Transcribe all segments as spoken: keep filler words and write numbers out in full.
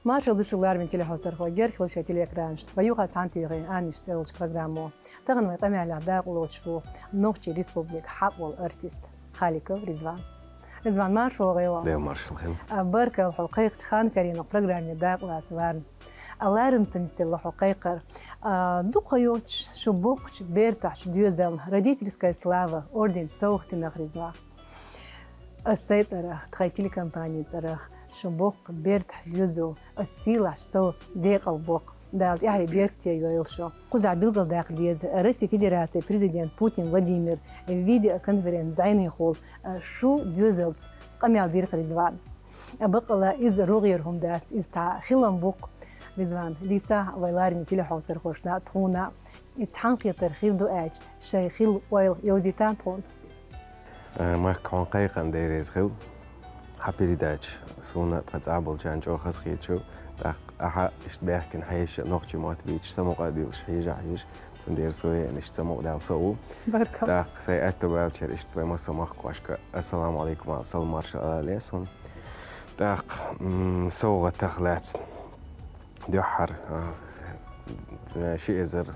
Маршал ду шуьга, ларвен телехьовсархой, герхилша телеэкранашта. Вай юха цхьана тӀехьа «Аннаш» цӀи йолчу программо. Тахана вай къамелехь дакъалоцуш ву Нохчийн Республикан хьакъ волу артист Халиков Ризван. Ризван, маршалла гӀайла. Дела маршалла хила. А, баркалла хьо кхайкхачу хан карийнах программе дакъалаца варна. А, ларам ца нисделла хьо кхайкхар. А, дукха йоцуш шу боккхачу бертахь чу доьзална «Родительская слава» орден совгӀат динарх, Ризван. Ас сайн цӀарах, тхайн телекомпанин цӀарах, шун боккха бертахь доьзал, ас сийлахьчу совгӀатца декъал боккху. Дала тӀаьхье беркате йойла шу. Кхузахь билгалдаккха деза, Россия Федерацин президент Путин Владимир видеоконференцин зӀенехула шу доьзалца къамел дира-кх, Ризван. Баккъала иза рогӀера хӀума дац, иза цхьа хилам бу-кх. Ризван, дийцахьа вай ларвен телехьовсархошна а, тхуна а, и цхьаьнакхетар хир ду аьлча, шайн хилла ойла йовзийтахьа тхуна. Э, Марк, хьуна кхайкхарна Дела реза хуьлда. Хьан передача суна а, тхан цӀахь болчарна чӀогӀа хазахеташ ю. ТӀаккха ахьа иштта баьхкина хьешаш а, нохчийн мотт бийцаш, самукъа а дуьллуш хьежахь а еза. Цундела со а веана иштта самукъадаьлла со а ву. Баркалла. ТӀаккха сайн аьтто баьллачара иштта вай массо а махкахошка ассаламу Ӏалайкум а, салам маршалла а ала лаьа суна. ТӀаккха, м, совгӀатах лаьцна дуьххьара, а, ши эзар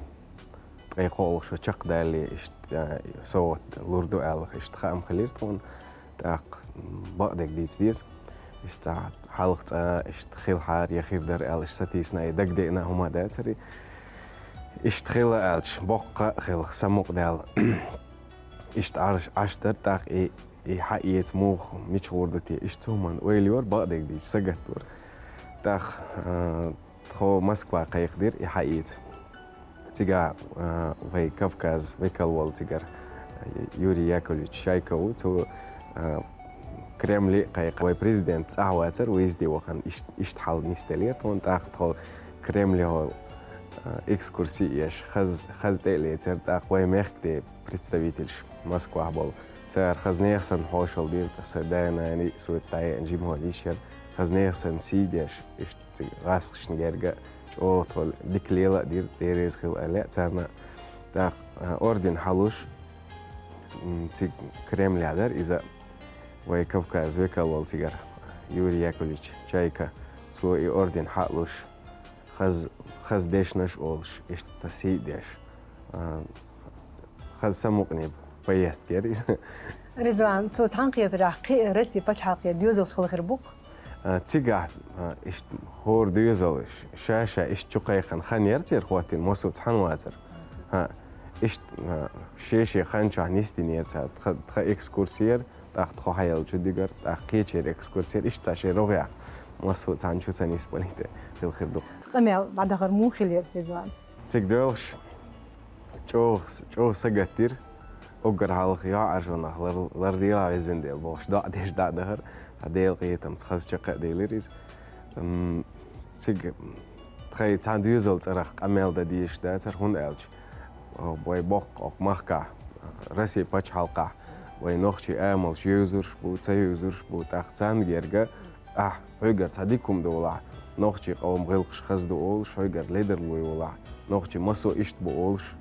ткъе кхоалгӀа шо чекхдалале, иштта, а, совгӀат лур ду аьлла, иштта хаам хилира тхуна. ТӀаккха, м, бакъдерг дийца деза. Иштта цхьа хьалха цкъа иштта хилахьара я хир дара аьлла, иштта сатийсина, и дагадеана хӀума дацара. Иштта хила аьлча, боккха а хила, самукъадаьлла. Иштта Ӏаш, Ӏаш дара, тӀаккха и, и хьаэца муха, мича гӀур ду те, иштта цу хӀуманна ойла йора, бакъдерг дийца, сагатдора. ТӀаккха, а, тхо Москва кхайкхадира и хьаэца. Цигахь, а, вай Кавказ векал волу цигара, а, Юрий Яковлевич Чайка ву, цо, а, Кремле а кхайкха. Вай президент цӀахь вацара, выезде вахана, иш-, иштта хьал нисделира тхуна, тӀаккха тхо Кремлехула, а, экскурси а еш, хаза, хаза тӀе а лецира, тӀаккха вай мехкан де представительш Москвахь болу. Цара хаза нехан санна хьошалла дира, тӀаккха сан да-нана а, соьца дӀаяьхьна жимахӀолла йиш яра, хаза нехан санна сий деш, иштта цига гӀазкхашна герга а чӀогӀа тхо дика лела а дира, Дела реза хуьлда аьлла лаьа царна. ТӀаккха, а, орден хьалуш, м, цига Кремлехь дара иза, вай Кавказ векал волу цигара, Юрий Яковлевич Чайка, цо и орден хьа а луш, хаза, хаза дешнаш а олуш, иштта сий а деш, а, хаза самукъане поездка яра иза. Ризван, цо цхьаьнакхетарехь кхин а Россин пачхьалкхера доьзалш хила хир бу-кх? А, цигахь, а, иштта хӀора доьзал ш-, ша-ша иштта чу кхайкхина хан яра церан хӀоттийна, массо а цхьаьна вацара. ХӀаъ, иштта, а, шен-шен хан чохь нисдинера цара, тха, тхан экскурси яра, тӀаккха тхо хьаеллачу дигара, тӀаккха кхечеран экскурси яра, иштта цхьа шайн рогӀехь массо а цхьаьна чу ца нисбалийта хила хир ду-кх. Къамел дӀадахар муха хилира, Ризван? Цига доьлхуш, чӀогӀа, чӀогӀа сагатдира, уггар хьалха йоӀаржонах лар-, ларделахь везан Дела бохуш, доӀа деш дӀа а дахара, ткъа Делан къинхетамца хаза чекх а делира иза. М, цига тхайн цхьана доьзалан цӀарах къамел дан дезаш дацара, хӀунда аьлча, а, вай боккха окху махкахь, Россин пачхьалкхахь, вай нохчийн амалш юьзурш бу, ца юьзурш бу, тӀаккха царна герга, ахь, хьоьгара цхьа дика хӀума долахь, нохчийн къоман гӀиллакхаш хаза ду олуш, хьоьгара ледарло йолахь, нохчийн массо а иштта бу олуш,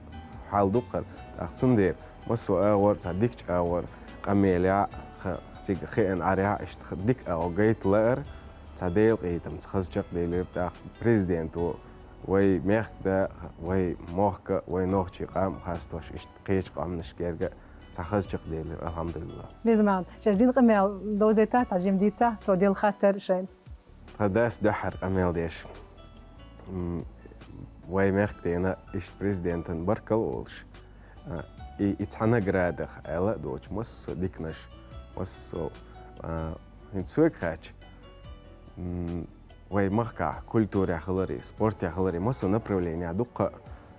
хьал ду-кх хӀара. ТӀаккха цундела массо а агӀор, цхьа дикачу агӀор, къамелехь а, ха-, цига хиъна Ӏарехь а, иштта ха-, дика агӀо гайта лаара, цхьа Делан къинхетамца хаза чекхделира, тӀаккха президенто вай мехкан да, вай мохк а, вай нохчийн къам а хастош, иштта кхечу къаьмнашна герга а цхьа хаза чекхделира, алхьамдулиллахӀ. Ризван, шаьш дина къамел довзийтахьа, цхьа жима дийцахьа, цо делла хаттар шайна. Тхан дас дуьххьара къамел деш. М, вай мехкан дена иштта президентана баркалла а олуш, а, и, и цхьа наградах аьлла а доцуш, массо а диканаш, массо а, а, хӀинца соьга хаьттича, м, вай махкахь культурехь хиларе, спортехь хиларе, массо а направленехь дуккха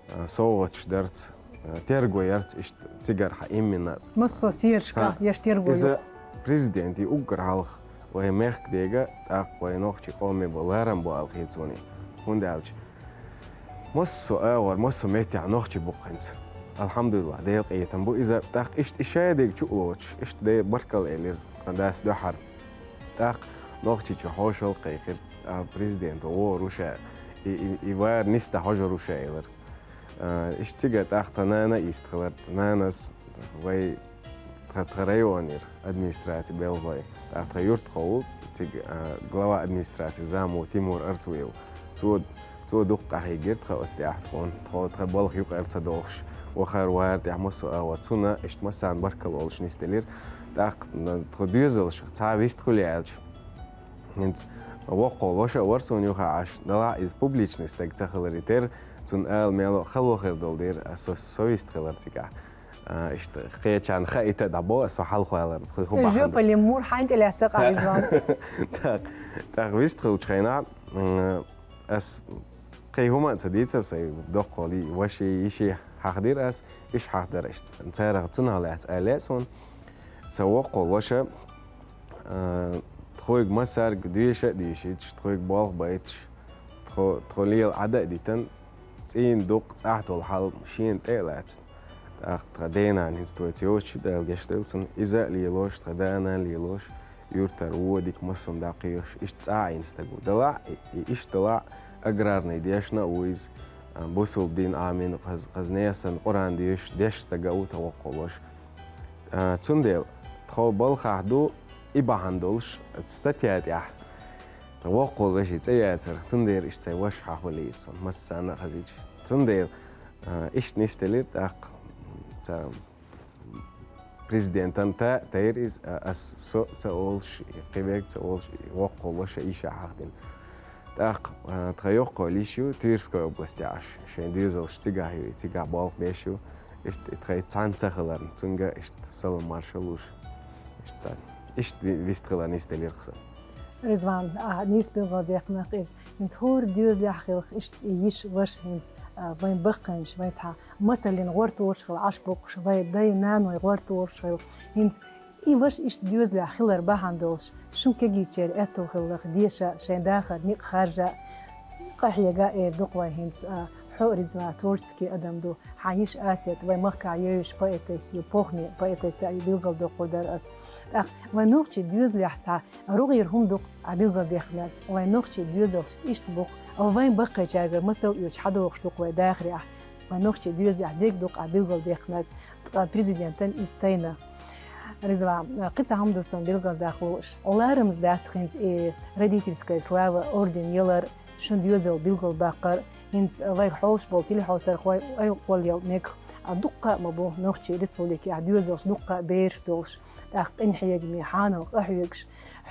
а, а, совгӀаташ дарца, а, терго ярца, иштта цигара хьан именно. Массо а сирашка еш терго ю. Иза президентан уггар хьалха вай мехкан дега, тӀаккха вай нохчийн къоме бо ларам бу аьлла хета суна. ХӀунда аьлча массо а агӀор, массо а меттехь нохчий бу-кх хӀинца. АлхьамдулиллахӀ, Делан къинхетам бу иза. ТӀаккха иштта и шадерг чу а лоцуш, иштта Деле баркалла элира тхан дас дуьххьара. ТӀаккха Нохчийчу хьошалгӀа кхайкхира, а, президента вогӀур ву ша, и, и, и вар нисдан хьожур ву ша, элира. А, иштта цигара тӀаккха тхан нана а йистхилира. Нанас вай Тха районера администраци белгьой. ТӀаккха тха юртахо ву, цига, а, глава администрации заму Тимур Арцуев. Цо, цо дукха къахьийгар тха оцу тӀехь тхуна. Тхо тха балха юкъара ца дохуш, вахар вара тӀехь массо а агӀор. Цунна иштта массарна баркалла олуш нисделира. ТӀаккха, м, тхо доьзалш цхьа вист хуьлу аьлча, хӀинца воккхо лоша а вара суна юха Ӏаш. Делахь иза публичный стаг ца хиларе терра, цунна ала мело а хало хир долу дера, а со, со вист хилар цигахь. А, иштта кхечарна хаийта а дӀабо, аса хьалхаларна, хӀун бахьана ду. Жоьпале мур хьайн тӀе лаьцна къахьийзаван. Так, так, вист хилчу хенахь, м, ас кхин хӀума а ца дийцар, сайн доккхолий, ваши, йиши хьахдира ас, иш хьахдара иштта. Царах цунах лаьцна аьлла суна. Сан воккхо лоша, а, тхоьга массаьрга доьша а дийшича, тхоьга болх байташ, тхо, тхо лела Ӏада а дитан, цӀийнан дукха цӀахь долу хьал шена тӀе а лаьцна. ТӀаккха тхан денана хӀинца тхоьца йоцучу Дала гечдойла цунна, иза а лелош, тхан да-нана лелош, юьртара вон дика массо а дӀакхоьхьуш, иштта цӀа а Ӏийна стаг ву. Делахь, и, и иштта делахь, аграрный дешна а ву иза, а, бусулба дин Ӏамийна, хаз-, хаза несан, Къуръан доьшуш, дешна стаг а ву тхан воккхо лоша. А, цундела тхо балхахь ду, и бахьана долуш, статья тӀехь тхан воккхо лоша цӀе яцара, цундела иштта сайн ваша хьахулийра суна, массарна а хазийча. Цундела, а, иштта нисделира тӀаккха, ца, президентан та, тайра иза, а, ас со ца олуш, кхин верг ца олуш, воккхо лоша йиша хьахдина. ТӀаккха, а, тхан йоккхо йиш ю Тверской области Ӏаш, шайн доьзалш цигахь ю, цигахь болх беш ю. Иштта и тхайн цхьаьна ца хиларна, цуьнга иштта салам маршалла луш. Иштта, иштта ви-, вист хиларна нисделира сан. Ризван, а, нийса билгалдаьккхина иза. ХӀинца хӀора доьзалехь хилла иштта и йиш, ваша хӀинца, а, вайн баккхийнаш, вайн цхьа масаллин гӀорталуш хилла Ӏаш боккхуш, вайн дай-наной гӀорталуш хилла. ХӀинца и ваша иштта доьзалехь хилар бахьана долуш, шун кегийчеран аьтту хилларх деша, шайн дахар некъ харжа, къахьега а эр ду-кх вай хӀинца, а, хьо, Ризван, творческий адам ду, хьан йиша Асет, вайн махкахь йовзуш поэтесса ю, похӀме поэтесса ю, билгалдоккхур дара ас. ТӀаккха вайн нохчийн доьзалехь цхьа рогӀера хӀума ду-кх Ӏа билгалдаьккхинарг, вайн нохчийн доьзалш иштта бу-кх, вайн баккхийчаьргара масал а оьцуш хьадогӀуш ду-кх вайн дахарехь, вайн нохчийн доьзалехь дерг ду-кх Ӏа билгалдаьккхинарг, ткъа президентан иза тайна. Ризван, кхин цхьа хӀума ду суна билгалдаккха лууш. Ларамаза дац хӀинца и «Родительская слава» орден ялар, шун доьзал билгалбаккхар, хӀинца вайх хьовсуш болу телехьовсархой айкъолла яла мега, а, дуккха а ма бу нохчийн республикехь доьзалш, дуккха а бераш долуш, тӀаккха къинхьегаме, хьанал къахьоьгуш.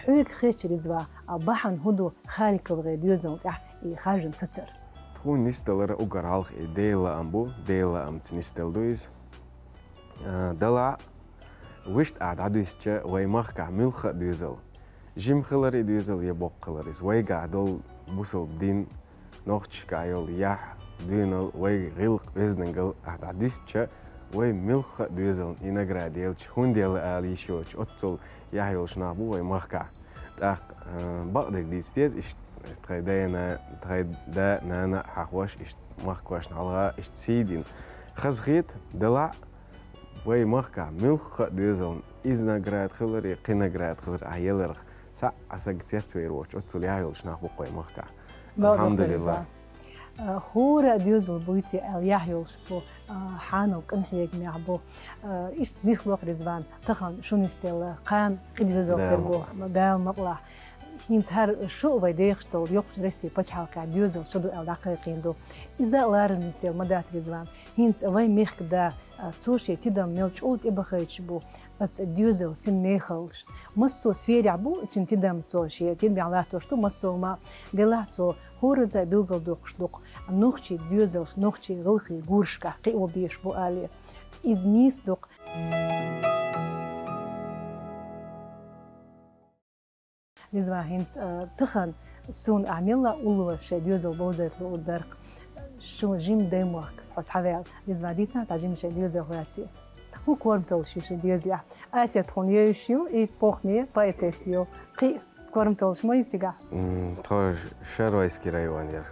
Хьоьга хетча, Ризван, а, бахьана хӀун ду ХарьковгӀе доьзална тӀехь и харжам сацар? Тхуна нисдалар уггар хьалха и Делан лаам бу, Делан лаамца нисделла ду иза. А, делахь, вуьшта ахь дӀадуьстича, вайн махкахь муьлхха а доьзал, жима хилар и доьзал я боккха хилар иза, вайгахь долу бусалба дин, нохчашкахь йолу яхь, доьналла, вай гӀиллакх-оьздангалла ахь дӀадуьстича, вай муьлхха а доьзална и награда елча, хӀунда елла ала йиш йоцуш, оццул яхь йолуш нах бу вайн махкахь. ТӀаккха, а, бакъдерг дийца деза, иштта тхайн дайна, тхайн да-нана а хьахош, иштта махкошна хьалха, иштта сий дина. Хазахета, делахь, вай махкахь муьлхха а доьзална иза награда хилар, и кхин награда хилар ахь еларх, цхьа а саг цецвер воцуш, оццул яхь йолуш нах бу-кх вай махкахь. Бакъдолу, Алхьамдулиллах. Ризван. А, хӀора а доьзал буй те аьлла яхь йолуш бу, а, хьанал къинхьегамехь бу. А, иштта нисло-кх, Ризван, тахана шу нисделла, кхана кхин доьзал хир бу, Дала мукъалахь. ХӀинца хӀара шу а вай дехаш долу йоккхачу Россин пачхьалкхехь доьзал шу ду аьлла дӀакхайкхийна ду. Иза а ларам нисделла ма дац, Ризван. ХӀинца вайн мехкан да, а, цо шен тидам мел чӀогӀа тӀебахийтуш бу, оцу доьзалан синмехаллашна. Массо а сферехь бу цуьнан тидам, цо шен тидамехь латтош ду массо а хӀума, делахь цо хӀоразза а билгалдоккхуш ду-кх нохчийн доьзалш, нохчийн гӀиллакхийн гурашкахь кхио безаш бу алий. Иза нийса ду-кх. Ризван, хӀинца, а, тахана суна ахь мелла а улло шайн доьзал бовзийта луур дара-кх. Шу жима даймохк хьо схьаваьлла. Ризван, дийцахьа цхьа жима шайн доьзалх лаьцна. ХӀун корматаллаш ю шун доьзалехь? Асет хьуна йовзуш ю, и похӀме поэтесса ю. Кхин корматаллаш ма ю цигахь? М, тхо Шаройский районера.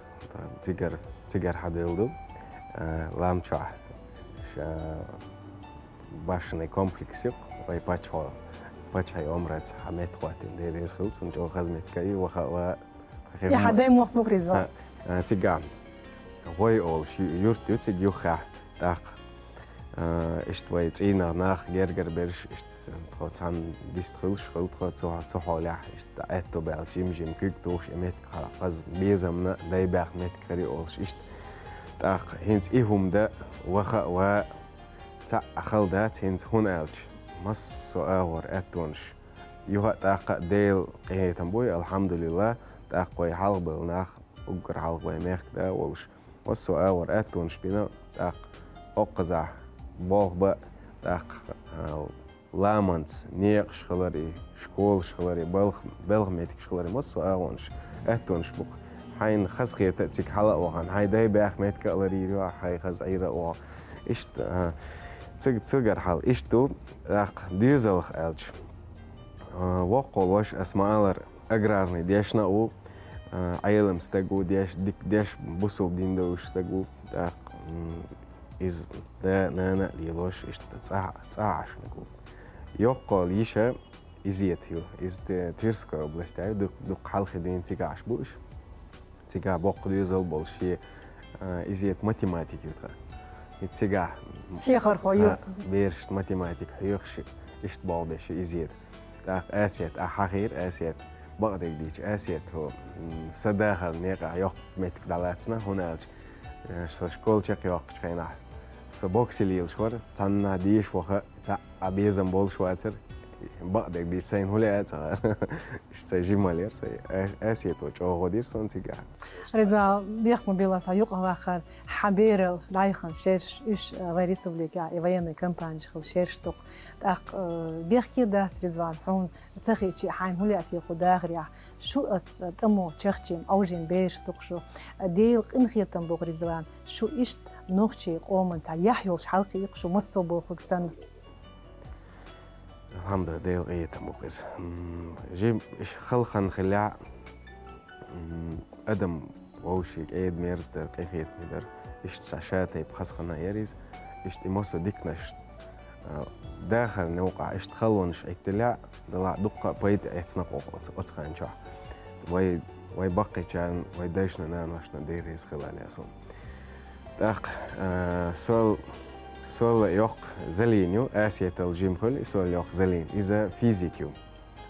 Цигара, цигара хьадевлла ду. А, лам чохь. Ша-, башенный комплекс ю-кх, вай пачхьо-, пачхьалкхе омраз хьан метта хӀоттийна, Дела реза хуьлда цунна, чӀогӀа хаза меттиг ю, ваха а ва-, хи-, я хьан даймохк бу, Ризван? А, а, цигахь. ГӀой олуш ю-, юрт ю цига юххехь, тӀаккха, а, иштта вай цӀийнах нах гергара берш, иштта Тхо цхьана дист хуьлуш хилла тхо цу, цу хьолехь, иштта аьтто баьлча жим-жим куьг тухуш, и меттиг хьалха хаза безамна дай баьхна меттиг хир ю олуш, иштта. ТӀаккха хӀинца и хӀума дан ваха а ва цхьаъ хала дац хӀинца, хӀунда аьлча массо а агӀор аьттонаш юха а тӀаккха а Делан къинхетам буй, алхьамдулиллахӀ, тӀаккха вай хьалха бевлла нах, уггар хьалха вай мехкда а волуш, массо а агӀор аьттонаш бина, тӀаккха оккхазахь болх бан, тӀаккха, а, ламанца некъаш хиларе, школаш хиларе, балха, балха меттигаш хиларе, массо а агӀонаш, аьттонаш бу-кх. Хьайна хазахета а цига хьала а вахана, хьайн дай баьхна меттиг а ларйийр ю, хьайн хаза Ӏийра а вахана. Иштта, а, циг-, цигара хьал иштта ду, тӀаккха доьзалх аьлча. А, воккхалла ваша, ас ма-аллара, аграрный дешна а ву, а, Ӏелам стаг ву, деш, дика деш, бусалба дин долуш стаг ву, тӀаккха, м, иза да, нана а лелош, иштта цӀа-, цӀа Ӏаш мега ву. Йоккхалла йиша Изет ю. Иза Тверской областехь ю, дукха, дукха хьалхе дуьйна цигахь Ӏаш бу уьш. Цигахь боккха доьзал болуш шен, а, Изет математик ю тхан. И цигахь хьехархо ю. А, берашна математика хьоьхуш, иштта болх беш ю Изет. ТӀаккха Асет, ахь хьахийра Асет. Бакъдерг дийча, Асет, хӀо, м, сан дахаран некъахь йоккха меттиг дӀалаьцна, хӀунда аьлча, э, со школа чекхйоккхучу хенахь со боксе лелаш вара, цхьаннахь деша ваха, цхьа а безам болуш вацара. Бакъдерг дийча, сайна хӀун лаьа а ца хаьара. Иштта сайн жималлера сайн. А-, Асето чӀогӀа гӀо дира суна цигахь. Реза, бехк ма билла, сан юкъа вахар, хьан берал дӀаяхана шераш, уьш, э, вайн республикехь и военный кампанеш хилла шераш ду-кх. ТӀаккха, э, бехке дац, Ризван, хьуна ца хиъча, хьайна хӀун лаьа те кху дахарехь? Шу оцу тӀамо чахчийна, Ӏовжийна бераш ду-кх шу. Делан къинхетам бу-кх, Ризван, шу иштта нохчийн къоман цхьа яхь йолуш хьалакхийкх шу, массо а бохург санна. Алхьамдулиллахь, Делан къинхетам бу-кх иза. М, жим-, иш хала хан хилла, м, адам вовшийн кӀеда-мерза дара, къинхетаме дара. Иштта цхьа ша тайпа хаза хан яра иза. Иштта и массо а диканаш, а, дахаран новкъахь иштта халонаш Ӏитталехь, делахь дуккха а пайда эцна кху оцу, оцу хан чохь. Вай, вай баккхийчарна, вай дайшна, наношна Дела реза хуьлда аьлла суна. ТӀаккха, а, сол, сол йоккха Залин ю, Асетал жима хуьлу, и сол йоккха Залин. Иза физик ю.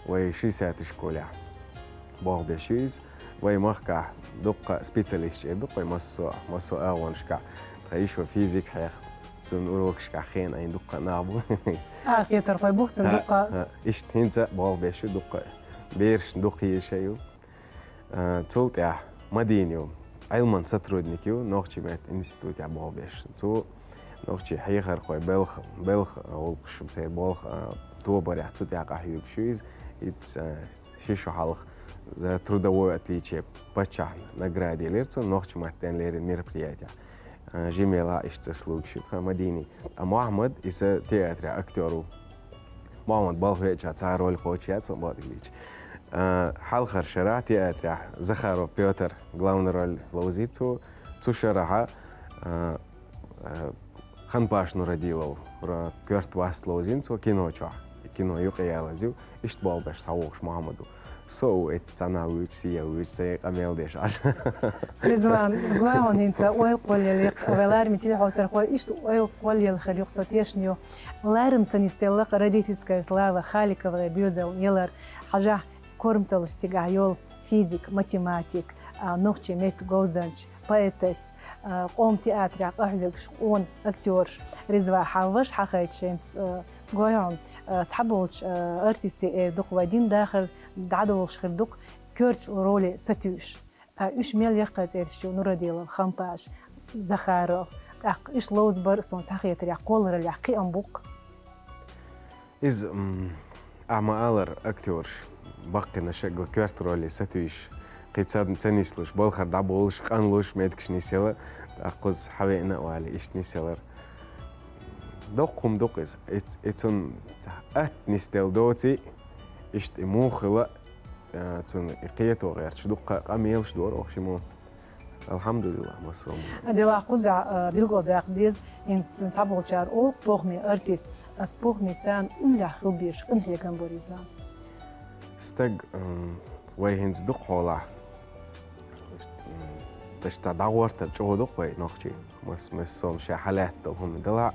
Вай шестидесятый школехь болх беш ю иза. Вай махкахь дуккха а специалисташ эр ду-кх вай массо а, массо а агӀонашкахь. Тхан йишо физик хьех, цуьнан урокашкахь хенан айна дуккха а нах бу. Арахецархой бу-кх цуьнан дуккха а. ХӀаъ, иштта хӀинца а болх беш ю дуккха а. Берашна дукха езаш а ю. А, цул тӀаьхьа Мадина ю, Ӏилман сотрудник ю, нохчийн меттан институтехь болх беш. Цо нохчийн хьехархой, белхан, белхан гӀуллакхаш, церан болх, а, тобарехь, цу тӀехь къахьоьгуш ю иза. Иза, а, ши шо хьалха за трудовое отличие паччахьна награда елира цунна нохчийн маттана леррина мероприятехь. А, жимелахь иштта заслугаш ю тхан Мадинин. А Мохьмад, иза театрехь актёр ву. Мохьмад балха веача цхьа а роль кхочуш яц, сан бакъдерг дийча. А, хьалхара шарахь театрехь Захаров Пётр главный роль ловзийра цо. Цу шарахь, а, а, Ханпаш Нурадилов ро-, коьрта васт ловзийна цо кино чохь. И кино юкъаялаза ю, иштта болх беш схьавогӀуш Мохьмад ву. Со а ву, эцца цхьанхьа вуьйцуш, сиха вуьйцуш, сайн къамел деш Ӏаш. Ризван, главное, хӀинца ойла кхоллаяле, вай лараме телехьовсархой, иштта ойла кхоллаялар хир ю-кх со тешна ю. Ларам ца нисделла-кх «Родительская слава» ХаликовгӀеран доьзална ялар, хьажахь, корматаллаш цигахь йолу физик, математик, а, нохчийн меттан говзанча, поэтесса, а, къоман театрехь къахьоьгуш къона актёраш, Ризван, хьан ваша хьахайча, хӀинца, а, гой хьуна, а, цхьаболчу, а, артистийн эр ду-кх, вай дин дахар дӀадолуш хир ду-кх, коьртачу роле сатуьйсуш. А уьш мел яккхий цӀераш ю: Нурадилов Ханпаш, Захаров. ТӀаккха уьш ловзабар а суна схьахетарехь, кхоллараллехь кхиам бу-кх. Иза, м, ахь ма-аллара, актёраш баккхийнаш а гу коьрта роле сатуьйсуш, кхин ца, ца нислуш, балхара дӀаболуш, къанлуш меттигаш нисъяла, тӀаккха кхуза хьавеана а валий, иштта нисъялар. Доккха хӀума ду-кх иза. И ц-, и цунна атта нисделла доций, иштта и муха хила, а, цунна и кхето гӀерташ дуккха а къамелаш дора оха шиммо. Алхьамдулиллах, массо а ма. Делахь кхузахь, а, билгалдаккха деза, хӀинца цхьаболчара олу похӀме артист, ас похӀме царна уллехь хила безаш къинхьегам бара иза. Стаг, м, вай хӀинца дукха хьолахь, м, тӀаьш тӀе дӀагӀортар чӀогӀа ду-кх вай нохчийн. Мас-, массо а ша хьалаьцна долу хӀума делахь,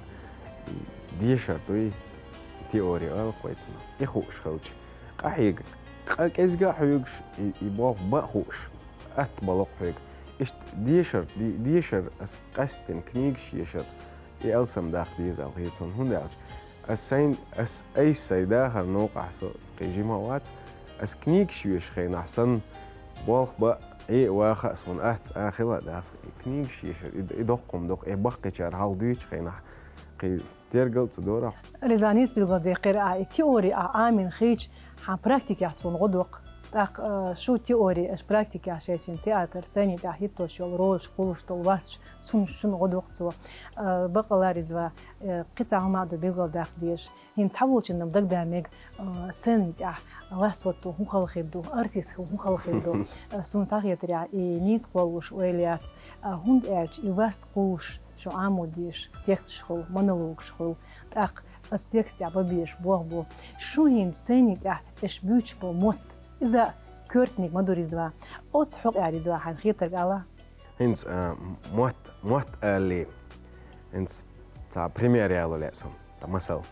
дешар дуй, теори оал-кх вай цунах. И хууш хилча, къахьега, къа кӀезига а хьоьгуш, и, и болх баа хууш, атта бала-кх хьоьга. Иштта дешар, де-, дешар ас къаьстина книгаш ешар, и алсам даккха деза аьлла хет сона, хӀунда аьлча ас сайн, ас айса сай дахар новкъахь со кхин жима а вац, ас книгаш йоьшучу хенахь санна болх баа, Ӏе а, ваха а суна атта цкъа а хила а дац, и книгаш ешар, и, и доккха хӀума ду-кх, и баккхийчара хьалха дуьйцучу хенахь кхин тергал а ца дора. Ризван, нийса билгалдаьккхира ахь, и теори ахь Ӏамийна хилча, хьан практикехь цунна гӀо до-кх. ТӀаккха, а, шу теори, аша практикехь шайчийн театр, сцени тӀехь хӀиттош йолу ролаш, кхуллуш долу васташ, цунна шуна гӀо до-кх цо. А, бакъалла, Ризван, э, кхин цхьа хӀума а ду билгалдаккха дезаш. ХӀинца цхьаволчунна-м дагадаа мега, а, сцени тӀехь лаьцна хӀун хала хир ду, артист хила хӀун хала хир ду. А, суна схьахетарехь, и нийса кхоллалуш ойла яц, а, хӀунда аьлча и васт кхуллуш, шу Ӏамо дезаш, тексташ хуьлу, монологаш хуьлу. ТӀаккха аса текстехь бан безаш болх бу. Шу хӀинца сцени тӀехь аша буьйцуш болу мотт, иза коьртаниг ма ду, Ризван. Оцу хьокъехь, Ризван, хьайна хетарг ала. ХӀинца, а, мотт, мотт алале, хӀинца цхьа пример яло лаьа суна, цхьа масал.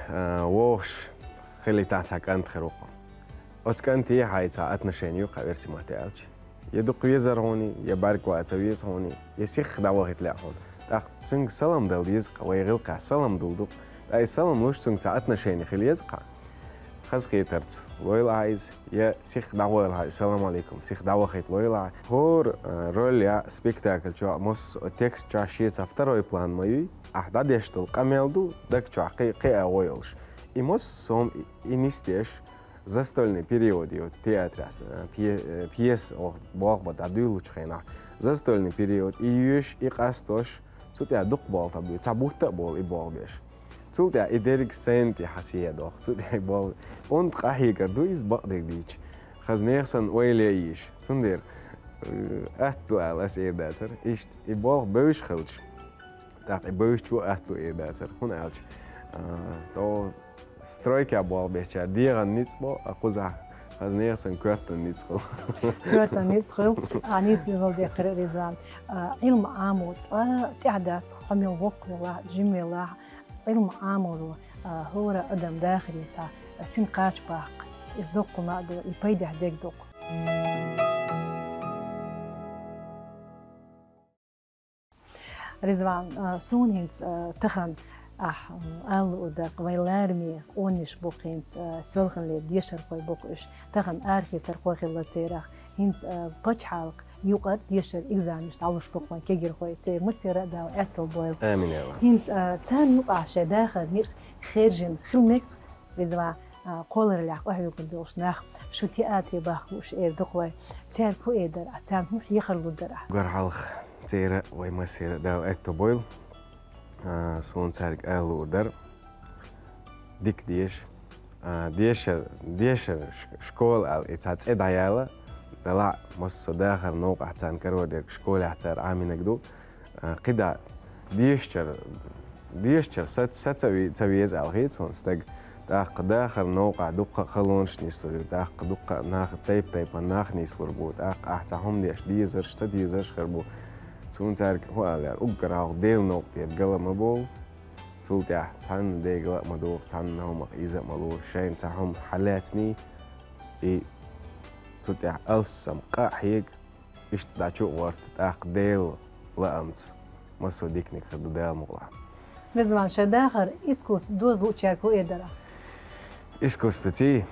А, вогӀуш хилийтахь цхьа кӀант хир ву-кх. Оцу кӀанте хьайн цхьа отношени ю-кх, версийн матте аьлча. Я дукха везара хьуна, я бӀаьрг ван ца веза хьуна, я сиха дӀавахийта лаьа хьуна. ТӀаккха цуьнга салам дала деза-кх, вай гӀиллакхехь салам дала ду-кх. Ткъа и салам луш цуьнга цхьа отношени хила еза-кх. Хазахетарца лойла ахь иза, я сиха дӀагӀойла хьан, салам алейкум, сиха дӀавахийта лойла ахь. ХӀора, э, роль я спектакль чохь, массо а текст чохь шеца второй план ма юй, ахь дӀадеш долу къамел ду, даг чохь кхи-, кхиа гӀо йолуш. И массо а хӀума и, и нисдеш, застольный период ю театрехь, э, пье-, э, пьеса, оха болх бан дӀадуьйлучу хенахь. Застольный период, и йоьш, и къастош, цу тӀехь дукха болх бан буьйцу, цхьа бутт а болу и болх беш. Цул тӀаьхьа и дерриг сцена тӀе хьан сехьа доху, цу тӀаьхьа и болх. Онда къахьегар ду иза бакъдерг дийча. Хаза нехан санна ойла е йиш. Цундела, э, атта ду аьлла ас эр дацара. Иштта и болх бевзаш хилча, тӀаккха и бевзачо а атта ду эр дацара. ХӀунда аьлча, а, тӀо стройкехь болх бечара дегӀан ницкъ бо, а кхузахь хаза нехан санна коьртан ницкъ хуьлу. Коьртан ницкъ хуьлу, а, нийса билгалдаьккхира, Ризван. А, Ӏилма Ӏамо цкъа тӀаьхьа дац, хьо мел воккха велахь, жима велахь, Ӏилма Ӏаморо, а, хӀора адам дахаре цхьа син кхача баккха. Иза доккха хӀума а ду, и пайдехь дерг ду-кх. Ризван, а, суна хӀинца, а, тахана ахь, м, ала луур дара-кх, вайн лараме къонаш бу-кх хӀинца, а, селхана лерина дешархой бу-кх уьш. Тахана арахецархой хилла церах. ХӀинца, а, пачхьалкхан юкъара дешара экзаменаш дӀалуш бу-кх вайн кегийрхой, церан массеран а Дала аьтто бойла. Амин, я АллахӀ. ХӀинца, а, царна юкъахь шайн дахаран некъ хержина хила мега-кх, Ризван, а, кхоллараллехь къахьоьгуш долуш нах, шу театре бахка лууш эр ду-кх вай. Цаьрга хӀун эр дара ахь, царна хӀун хьехар лур дара ахь? Уггар хьалха церан а, вайн массеран а Дала аьтто бойла. А, суна цаьрга ала луур дара. Дика деша. А, дешар, дешар ш-, школа аьлла, и цхьа цӀе дӀаяла, делахь а массо а дахаран новкъахь царна карор дерг школехь цара Ӏамийнарг ду. А, кхидӀа дешачара, дешачара са, са ца ве-, ца веза аьлла хета суна стаг. ТӀаккха дахаран новкъахь дуккха а халонаш нислур ю, тӀаккха дуккха а нах, тайп-тайпана нах нислур бу, тӀаккха ахь цхьа хӀума деш дезарш, ца дезарш хир бу. Цуьнан цаьрга хӀун ала лаьара, уггар хьалха Делан новкъа тӀера гала ма бовла. Цул тӀаьхьа цхьанна дегала а ма доху, цхьанна хӀумах иза а ма ло, шайна цхьа хӀума хьалаьцний, и цу тӀехь алссам къа а хьега, иштта дӀа чу а гӀорта, тӀаккха Делан лаамца массо а диканиг хир ду Дала мукъалахь. Ризван, шайн дахар искусство доза луучаьрга хӀун эр дара? Искусство ций?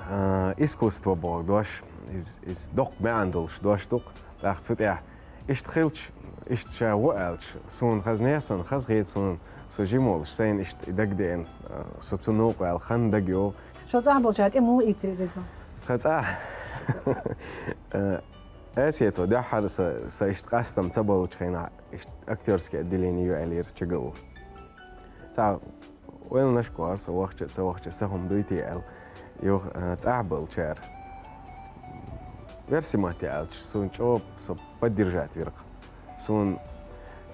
А, искусство боху дош, из, из доккха маьӀна долуш дош ду-кх, тӀаккха цу тӀехь иштта хилча, иштта ша ву аьлча, суна хаза нехан санна, хаза хета суна, со жима волуш, сайна иштта и дагадеана, а, со цу новкъа ваьлла хан дагайогӀу. Шо цӀахь болчара тӀе муха ийцира, Ризван? Тхан цӀахь. Э, Асето, дуьххьара са, са иштта къастам ца болчу хенахь, иштта актёрский отделение ю аьллера ЧГУ. Цхьа ойланаш кхоьру со вахча, ца вахча, сан хӀума дуй те аьлла. Юха, э, цӀахь болчара. Версийн матте аьлча, суна чӀогӀа со поддержать вира-кх. Суна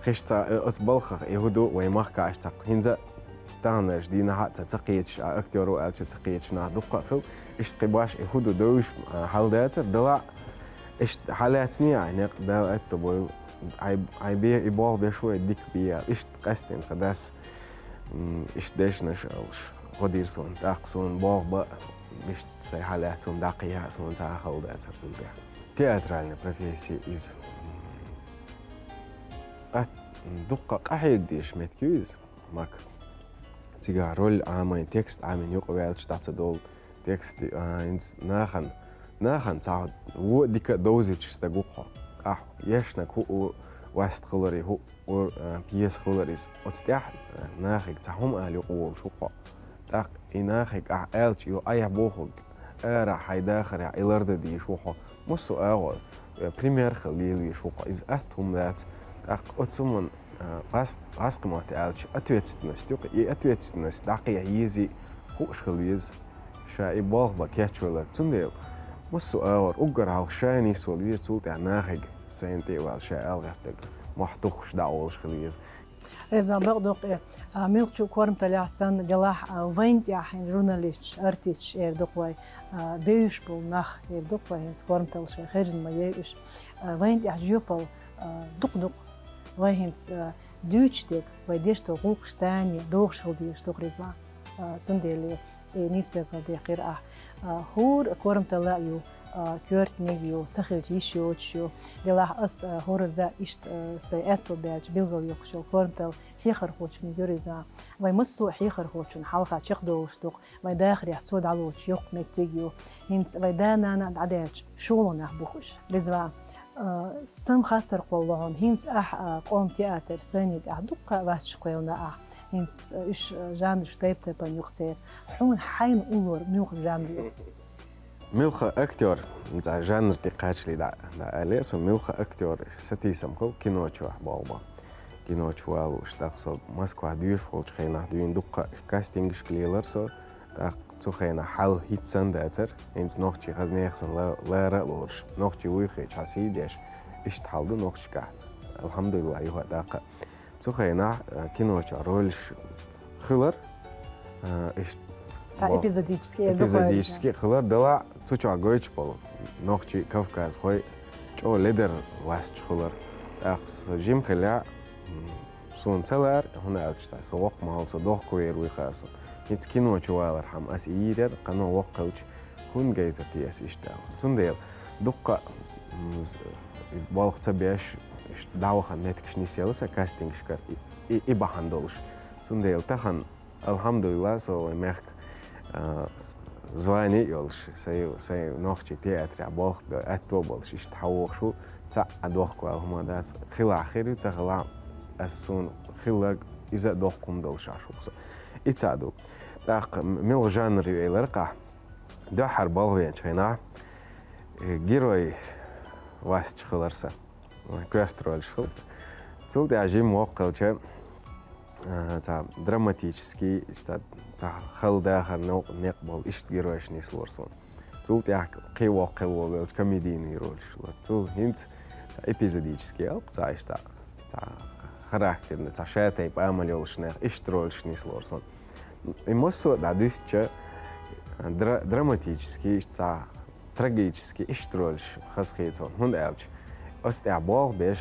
хиш ца, э, оцу балхах и хӀу ду вайн махкахь иштта хӀинца а таханлерчу дийнахь а ца, ца кхеташ, а, актёр ву аьлча ца кхеташ нах дуккха а хилла. Иштта кхин баш и хӀу ду девзаш, а, хьал дацара, делахь а иштта хьалаьцний ахь некъ, Дала аьтто бойла, хьайн, хьайн бе-, и болх беш ву, и дика бе аьлла. Иштта къаьстина тхан дас М, иштта дешнаш алуш, гӀо дийр суна, тӀаккха суна болх ба, мишта сай хьалаьцун даккха яа суна цхьа хала дацар цунга. Театральная профессия из. Ат, дукха къахьега деш меттиг из, мак. Цигахь роль Ӏамай, текст Ӏамин юкъа ваьлча дӀа ца долу. Текст, а, хӀинца нахан, нахан цхьа во дика а довзуьйтуш стаг ву хьо. Ахь ешнаг хӀу у васт хилари, хӀу у, а, пьеса хилар иза. Оцу тӀехь, а, нахиг цхьа хӀума ала юкъа волуш ву хьо. ТӀаккха и нахиг ахь аьлча, ю айхьа бохург, ара хьайн дахарехь и ларда дийш ву хьо. Массо а агӀо, э, пример хила лелош ву хьо. Иза атта хӀума дац. ТӀаккха оцу хӀуман А, гӀас-, гӀаскхи мотт аьлча, ответственность юкъа. И ответственность дӀакхехьа езий хууш хила веза, ша и болх бан кечвелларг. Цундела массо а агӀор уггар хьалха шайна йисвала веза, цул тӀаьхьа нахиг сайна тӀе а ваьлла, ша аьлла гӀертарг мохь туххуш дӀа а волуш хила веза. Реза ван бакъдоккху, а, муьлххачу корматаллехь санна делахь, а, вайн тӀехь хӀинца журналисташ, артисташ эр ду-кх вай, а, бевзаш болу нах эр ду-кх вай, хӀинца корматалла шайн хержина ма яй уьш. А, вайн тӀехь жоьпалла, а, дукха ду-кх. Вай хӀинца, а, дуьйцуш дерг, вай деш долу гӀуллакхаш царна догӀуш хила дезаш ду-кх, Ризван. А, цундела и нийса билгалдаьккхира ахь. А, хӀора корматалла а ю, а, коьртаниг а ю, ца хилча йиш йоцуш ю. Делахь ас, а, хӀоразза иштта, а, сайн аьтто баьлча билгалйоккхуш йолу корматалла хьехархочун ю, Ризван. Вай массо а хьехархочун хьалха чекхдолуш ду-кх. Вайн дахарехь цо дӀалоцуш йоккха меттиг ю. ХӀинца вайн да-нана дӀадаьлча, шолгӀа нах бу-кх уьш. Ризван, а, сан хаттар кхоллало хьуна, хӀинца ахь, а, къоман театр сайни тӀехь дуккха а васташ кхоьллина ахь. ХӀинца, а, уьш, а, жанраш тайп-тайпана ю-кх церан. Хьуна хьайна уллора муьлха жанр ю? Муьлха актёр, цхьа жанр тӀе кхачале дӀа, дӀа аьлла, со муьлха актёр сатийсам хилла кино чохь болх бан. Кино чу валуш, тӀаккха со Москвахь доьшуш волчу хенахь дуьйна дуккха а кастингашка лелара со, тӀаккха цу хенахь хьал хӀинца санна дацара, хӀинца нохчий хаза нехан санна ла-, лара а лоруш, нохчий вуй хеташ хьан сий деш, иштта хьал ду нохчашкахь. Алхьамдулиллахь, юха а тӀаккха. Цу хенахь, а, кино чохь ролаш хилар, а, иштта Цхьа бо-, эпизодический, э, эпизодический хилар, дала цу чохь гойтуш болу нохчий, кавказхой чӀогӀа ледара ласташ хилар. ТӀаккха со жима хилла, м, суна ца лара, хӀунда аьлча цхьа со воккха ма хилла, со дохковер вуй хаьара со. ХӀинца кино чу валархьама ас и йийр яра, кхано воккха хилча, хӀунда гайтар те ас иштта аьлла. Цундела дуккха, м, болх ца беш, иштта дӀавахана меттигаш нисъелла сан кастингашкара и, и, и бахьана долуш. Цундела тахана Алхьамдулиллах, со вайн мехка, а, звание а йолуш, сайн, сайн нохчий театрехь болх бе-, аьтто а болуш, иштта хьан вохуш ву, цхьа а дохко ваьлла хӀума дац, хилахь хир ю, ца хилахь, ас суна хилларг иза а доккха хӀума долуш Ӏаш ву-кх со. И цхьа ду. ТӀаккха м-, муьлха жанр ю элира-кх ахь? Дуьххьара болх беанчу хенахь, э, герой васташ хилар сан. Коьрта ролаш хуьлу. Цул тӀаьхьа жимма воккха хилча, а, цхьа драматический, цхьа, цхьа хала дахар, новкъа некъ болу иштта геройш нислора суна. Цул тӀаьхьа кхин воккха хила волавелча комедийный ролаш ло. Цул хӀинца цхьа эпизодический алкъа, цхьа иштта, цхьа характерный, цхьа шатайпа амал йолуш нех иштта ролаш нислора суна. И массо а дӀадуьстича, дра-, драматический, цхьа трагический, иштта ролаш хазахета суна. ХӀунда аьлча, оцу тӀехь болх беш,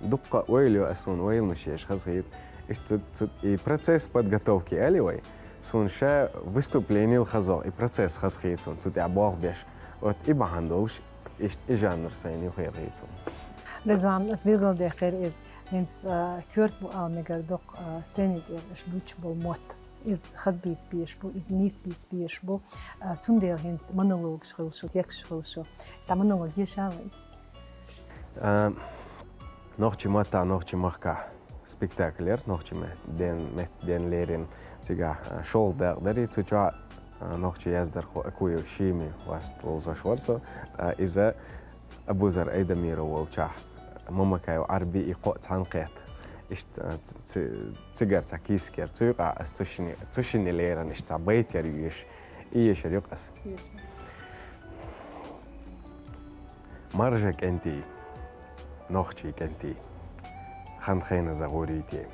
дуккха а ойла йо ас суна, ойланаш еш хазахета. Иштта цу, цу, и процесс подготовки аьлла вай. Суна ша выступленил хазох, и процесс хазахета суна, цу тӀехь болх беш. Вот и бахьана долуш, иштта и жанр сайна юххера хета суна. Резван, ас билгалдаьккхира иза, хӀинца, а, коьрта бу ала мегар доккху, а, сцени тӀера аша буьйцуш болу мотт. Иза хаза бийца безаш бу, иза нийса бийца безаш бу. А, цундела хӀинца монологаш хуьлуш ю, тексташ хуьлуш ю. Цхьа монолог еша вайн? А, нохчий маттахь, нохчий махкахь спектакль яра, нохчий мет-, ден-, меттан ден лерина цигахь, а, шолгӀа дакъа дарий, цу чохь, а, нохчий яздархо Акуев Шими васт ловзош вара со. Ткъа иза Абузар Айдамиров волчохь, Мамакаев Ӏарби и кхоъ цхьаьна кхетта. Иштта, а, ц-, ц-, цигара цхьа кийсак яра. Цу юкъахь ас цу шине, цу шине леррина иштта цхьа байт яра йоьшуш. И ешар ю-кх ас. Ешар. Маржа кӀентий, нохчий кӀентий, хан-хеназа гӀур юй те?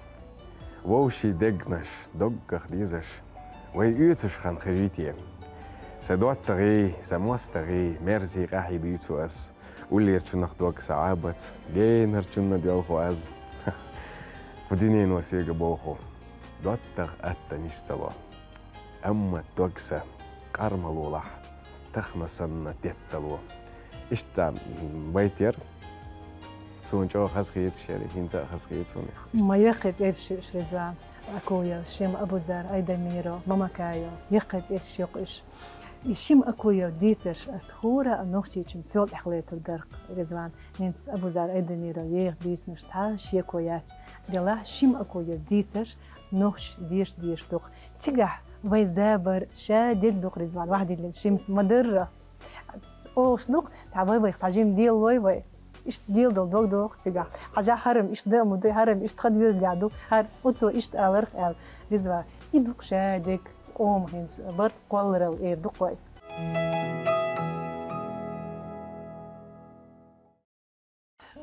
Вовшийн дегнаш доггах дезаш, вай оьцуш хан хир юй те? Сан доттагӀий, сан мостагӀий, мерзий къахьий дуьйцу ас. Уллерчунах дог сан Ӏабац, генарчунна доьлху аз. Кху дуьнено соьга боху: ДоттагӀа атта нисдало, амма дог са къар ма лолахь, тахана санна теттало. Иштта, м, байт яр. Суна чӀоагӀа хазахета шера, хӀинца а хазахета суна. Ма яккхий цӀераш ю уьш, Ризван Акуев, Шим Абузар, Айдамиров, Мамакаев, яккхий цӀераш ю-кх уьш. И Шим Акуев дийцарш ас хӀора а нохчийчун цул тӀехьа летар дара-кх, Ризван. ХӀинца Абузар Айдамиров еха дийцарш цхьа а шеко яц. Делахь Шим Акуев дийцарш нохчаша деша дезаш ду-кх. Цигахь вай забар ша дерг ду-кх, Ризван, вахьдиллина Шимас ма-дарра. Олуш ду-кх, цхьа вай-вайх цхьа жима делалой вай. Иштта делдала дог догӀу-кх цигахь. Хьажахь, хӀара-м иштта дан а ма ду, хӀара-м иштта тхан доьзалехь ду, хӀара оцо иштта аларх аьлла. Ризван, и ду-кх ша дерг, къоман хӀинца барт кхолларал эр ду-кх вай.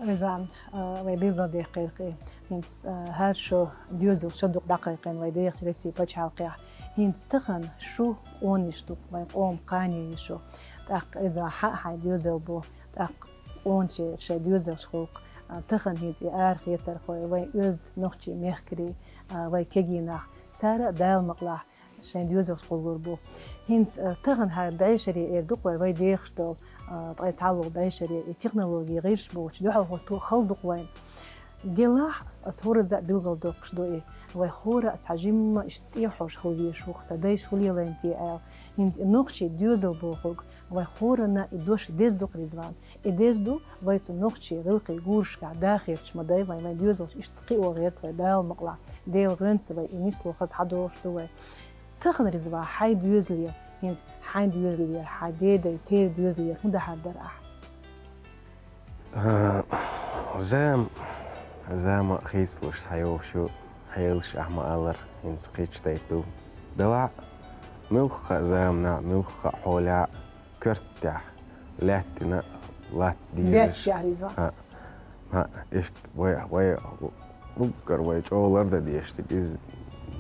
Ризван, а, вай билгалдаьккхира-кх, хӀинца, а, хӀара шо доьзал ша дукха дӀакхайкхийна вай дехачу Россин пачхьалкхехь. ХӀинца тахана шу къонанаш ду-кх, вайн къоман кхане ю шу. ТӀаккха, Ризван, хьан а хьайн доьзал бу, тӀаккха къоначеран шайн доьзалш хуьлу-кх, а, тахана хӀинца и арахецархой, вайн оьзда нохчий мехкарий, а, вай кегий нах, цара а Дала мукъалахь шайн доьзалш кхуллур бу. ХӀинца, а, тахана хӀара бӀешаре эр ду-кх вай, вай дехаш долу, а, ткъе цхьалгӀа бӀешаре, и технологи гӀирс боцуш дуьхьал хӀотто хала ду-кх вайн. Делахь, ас хӀоразза а билгалдоккхуш ду и, вай хӀора а цхьа жимма иштта тӀехьожуш хила везаш ву-кх, сан дайша хӀун лелайна те аьлла. ХӀинца и нохчийн доьзал бохург вай хӀоранна и дош деза ду-кх, Ризван. И деза ду, вай цу нохчийн гӀиллакхийн гурашкахь дахарца ма дай вай, вайн доьзалш иштта кхио гӀерта вай, Дала мукъалахь. Делан гӀоьнца вай и нисло хаза хьадогӀуш ду вай. Тахана, Ризван, хьайн доьзале, хӀинца хьайн доьзалера, хьайн деден, церан доьзалера хӀун дахьар дара ахь? А, зама, зама хийцалуш схьайогӀуш ю, хьелаш ахь ма-аллара, хӀинца кхечу тайпа ду. Делахь а, муьлхха а заманахь, муьлхха а хьолехь а, коьртехь лаьттина латта дезаш. Беттехь, Ризван. ХӀаъ, хӀаъ, иштта вай, вай уггар вай чӀогӀа лардан дезаш дерг иза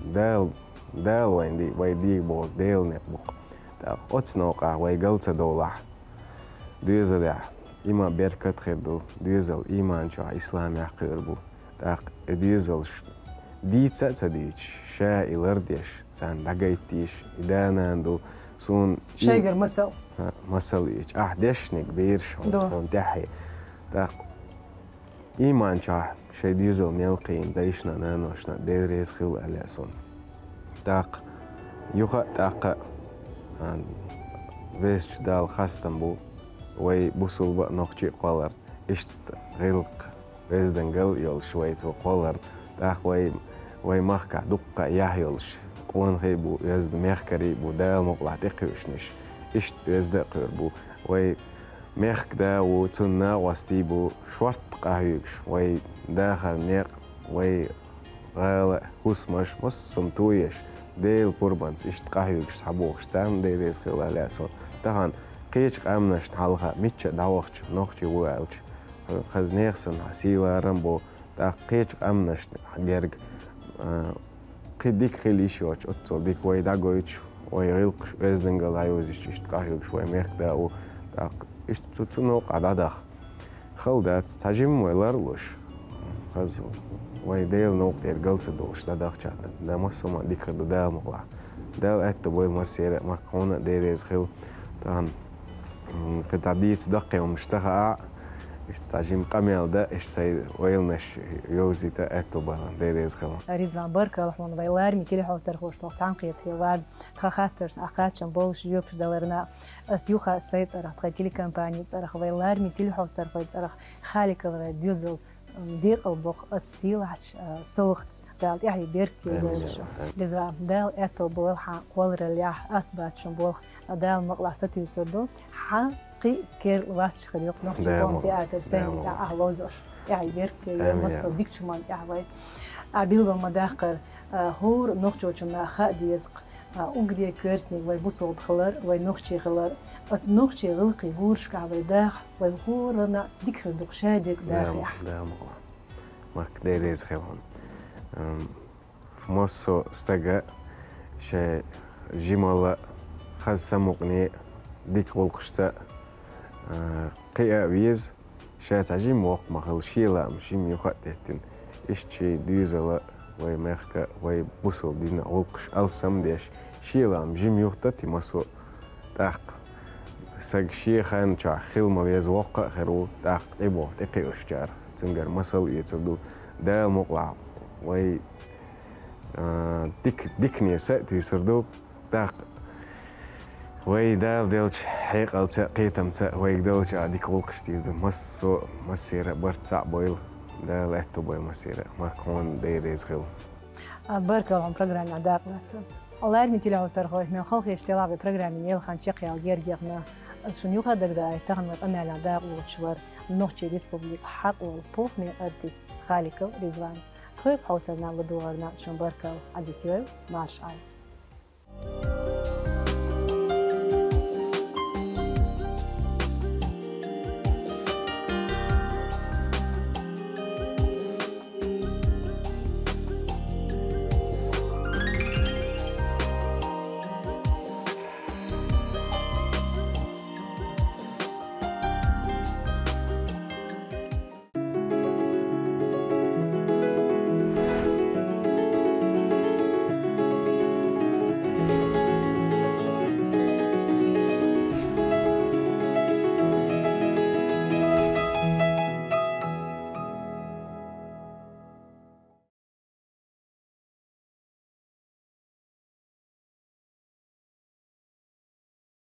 Дала, Дала вайна ди-, вай дийна бохург Делан некъ бу-кх. ТӀаккха оцу новкъахь вай гал ца довлахь, доьзалехь иман, беркат хир ду, доьзал ийман чохь, исламехь кхуьур бу. ТӀаккха и доьзалш дийца а ца дийцуш, ша и лардеш, царна дӀагайта дезаш, и да-нана ду, суна и... Шайгара масал. ХӀаъ, масал йича. Ахь дешниг бераш хьуна, хьуна тӀаьхье. ТӀаккха ийман чохь шайн доьзал мел кхиийна дайшна а, наношна а Дела реза хуьлда аьлла суна. ТӀаккха юха а, тӀаккха а, а, Везачу Далла хастам бу вай бусулба а, нохчи а кхоллар. Иштта гӀиллакх, оьздангалла а йолуш вай цо кхоллар. ТӀаккха вай, вай махкахь дуккха а яхь йолуш къонахий а бу, оьзда мехкарий а бу, Дала мукъалахь тӀекхуьушнаш. Иштта оьзда а кхуьур бу. Вай мехкан да а ву, цуьнан накъостий а бу, шортта къахьоьгуш, вай дахаран некъ, вай гӀала, хӀусамаш, массо а тоеш, Делан пурбанца иштта къахьоьгуш схьабогӀуш, царна Дела реза хуьлда аьлла суна. Тахана кхечу къаьмнашна хьалха мичча а дӀавахча, нохчи ву аьлча, хаза нехан санна хьан сий-ларам а бо, тӀаккха кхечу къаьмнашна герга, а, кхин дика хила йиш йоцуш, оццул дика вай дӀагойтуш, вай гӀиллакхаш, оьздангалла дӀайовзуьйтуш, иштта къахьоьгуш вай мехкан да а ву, тӀаккха иштта цу, цу новкъахь дӀадаха. Хала дац, цхьа жимма вай лар а луш. Хаза вай Делан новкъа тӀера гал ца долуш дӀадахча, дан массо а ма дика хир ду Дала мукъалахь. Дала аьтто бойла массеран а, махкахуна а Дела реза хуьлда. Тахана, м, кхин цхьа дийца даккхий хӀуманаш ца хаахь а, иштта цхьа жимма къамел дан, иштта сайн ойланаш йовзийта аьтто бойла, Дела реза хуьлда. Ризван, баркалла хьуна, вай лараме телехьоццархошна цхьаьнакхетарехь, тхан хаттаршна ахь кхаччалц болуш жоьпаш даларна. Ас юха а сайн цӀарах, тхан телекомпанин цӀарах, вай лараме телехьоццархойн цӀарах Халиковгара доьзал, м, декъал боккху оцу сийлахьчу, а, совгӀатца. Дала тӀаьхье беркате йойла шу. Амин. Ризван, Дала аьтто бойла хьан кхоллараллехь, атта бац шун болх, Дала мукъалахь сатуьйсур ду. Хьан кхин а керла латташ хир ю-кх нохчийн къоман театр сайниг тӀехь ахь ловзош. ТӀаьхье беркате йойла, массо а дикачу хӀуманна тӀехь вай. Ахь билгал ма-даккхара, а, хӀора нохчочунна хаа деза-кх, а, уггаре коьртаниг вай бусулба хилар, вай нохчи хилар. Оцу нохчийн гӀиллакхийн гурашкахь вай даха, вай хӀоранна дика хир ду-кх ша дерг дахахь. Дала мукъалахь. Махка Дела реза хуьлда. Ам, массо а стага шайн жималла, хаза самукъане, дика гӀуллакхашца, а, кхиа а веза, ша цхьа жимма воккха ма хилла, шен лаам жимма юха а деттина, иштта шен доьзалан Вай мехка, вай бусалба дина гӀулакхаш алсам деш, шелам жим юхтати масо тӀаккха. Саг шехан чохь хила ма веза воккха а хир ву, тӀаккха тӀебоху, тӀекхиъушчара. Цуьнгара масал эцар ду. Дала мукъалахь вай, а, дик-, дикане са а туьйсур ду. ТӀаккха вай Дала делча хьекъалца а, кхетамца а вайга далча а дика гӀулакхаш дийр ду. Массо а, массера а барт цхьаъ бойла. Дала аьтту бойла массера а. Марк хьуна Дела реза хила. А, баркалла хьуна программехь дакъа лаца. Лараме телехьовсархой, хьоьгара халахеташ делахь вай программин елхан чекхъяла гергехна. Ас шуна юха дагадоуьйту, тахана вай къамелехь дакъа лоцуш вара Нохчийн Республикан хьакъ волу пулхаме артист Халиков Ризван. Тхоьга хьовсарна, ладогӀарна шуна баркалла, Ӏадика йойла, марша Ӏойла.